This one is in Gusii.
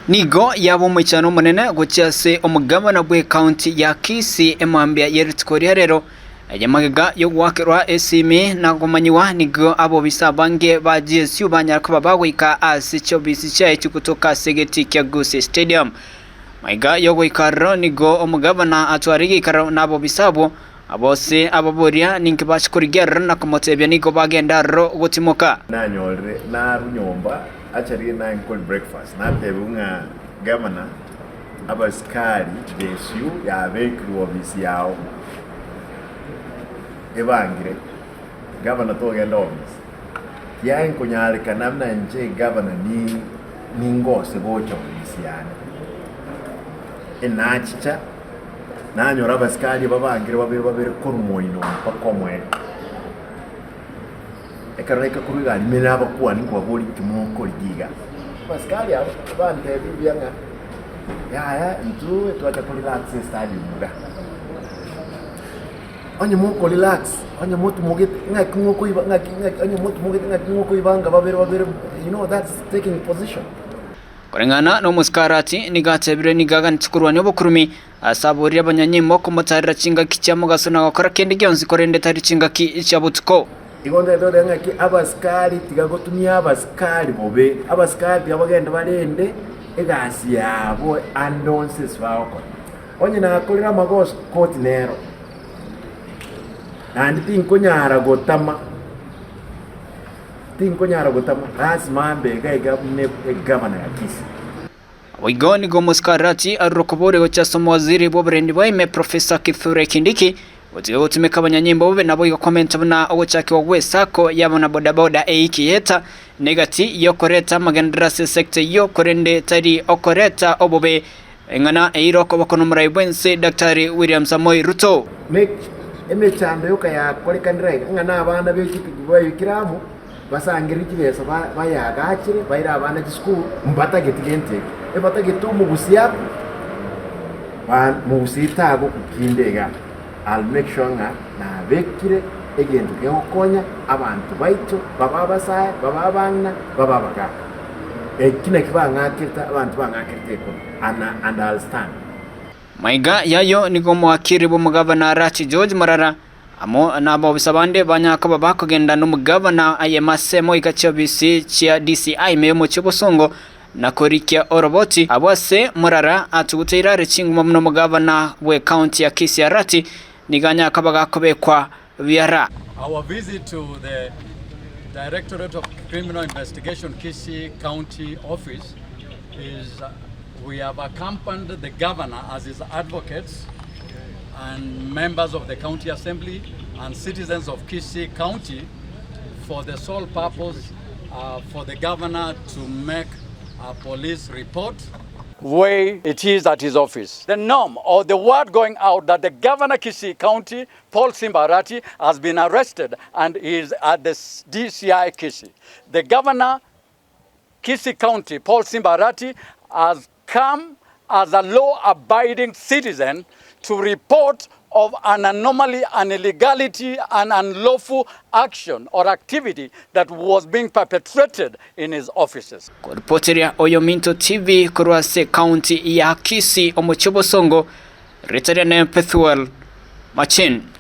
Nigo yaba omoichano omonene gochia ase omogabana bw'ecounty ya Kisii emambia ye rituko ria rero, eye magega y'ogoakerwa esimi na komanyiwa nigo abobisa abange ba GSU banyara koba bagoika ase chiobisi chiaye chigotoka ase egetii kia Gusii Stadium. Magega y'ogoika aroro nigo omogabana atware egeikaro na abobisa abwo Abose ababoria, Ninki bachia korigia aroro na komotebia nigo bagenda aroro gotimoka? Nanyorire narwa nyomba acharie naye nkore breakfast natebiwa ng'a gavana abasikari besio yabekirwe ofisi yao ebangire gavana togenda ofisi kiaye nkonyarekana buna inche gavana ningose gocha ofisi yane enachicha. Nanyora abasikari babangire babere babere korwa moino mpaka omoerio. Ekero naika korwa egari ime nabakwania nkobaboria inki mokorigia iga. Abasikari aba bantebia buya ng'a yaya intwe twacha ko relax estadium iga. Onye moko relax, onye motimogete ng'aki mokoiba ng'aki ng'aki onye motimogete ng'aki mokoibanga babere babere you know that's taking position. Koreng'ana n'omoskarati, nigo atebire nigo aganeti korwania obokurumi, ase aborire abanyanyimbo komotaarera chingaki chia mogaso na gokora kende gionsi korende tari chingaki chia botuko. Igo ntagete goteba ng'aki abasikari tiga gotumia abasikari bobe, abasikari tiga bagende barende egasi yabo ande onsi ase bagokora. Onye nakorire amagoso, koti nero, naende tinkonyara gotama. Tinkonyara gotama, lasima mbe iga iga buna egavana ya Kisii. Boigo nigo omoskarati arure okoboria gochia ase omowaziri bw'oborendi bwa ime Professor Kithure Kindiki gotiga gotumeka abanyanyimbo bobe naboigo komenta buna ogochakigwa gw'esacco y'abanabodaboda eikiyeta negati y'okoreta amagenderero ase esector eyio korende tari okoreta obobe Eng'ana eire okoboko nomorai bw'ense Daktari William Samoei Ruto. Emechando yoka yakorekanire aiga, ng'a nabana be chipigipigi baikire amo, basangererie chibesa bayeagachere, baire abana chisukuru, mbatageti gento eke. Ebatagete omogusia akwe, mogusia tagokukinda igaa. I'll make sure ng'a nabekire egento kegokonya abanto baito, babe abasae, babe abang'ina, babe abagaaka. Eki nakio bang'akerete, abanto bang'akerete ekura, and, and I'll stand. Maiga y'ayio nigo omowakiri bw'omogavana Arati George Morara amo nabobisa bande banyara koba bakogenda nomogavana aye masemo goika chiobisi chia DCI ime y'omochie o Bosongo na korikia oroboti abwo ase Morara atuguteire are chinguma buna omogavana bw'ecounty ya Kisii Arati nigo anyara koba gakobekwa biara. Our visit to the Directorate of Criminal Investigation Kisii County Office is we have accompanied the governor as his advocates and members of the county assembly and citizens of Kisii County for the sole purpose uh, for the governor to make a police report way it is at his office. The norm or the word going out that the governor Kisii County, Paul Simba Arati, has been arrested and is at the DCI Kisii. The governor Kisii County, Paul Simba Arati, has come as a law-abiding citizen to report of an anomaly, an illegality, an unlawful action or activity that was being perpetrated in his offices. Koripoteria Oyominto TV korwa ase ekaunti ya Kisii omochie o Bosongo, rieta riane Pethuel Machin.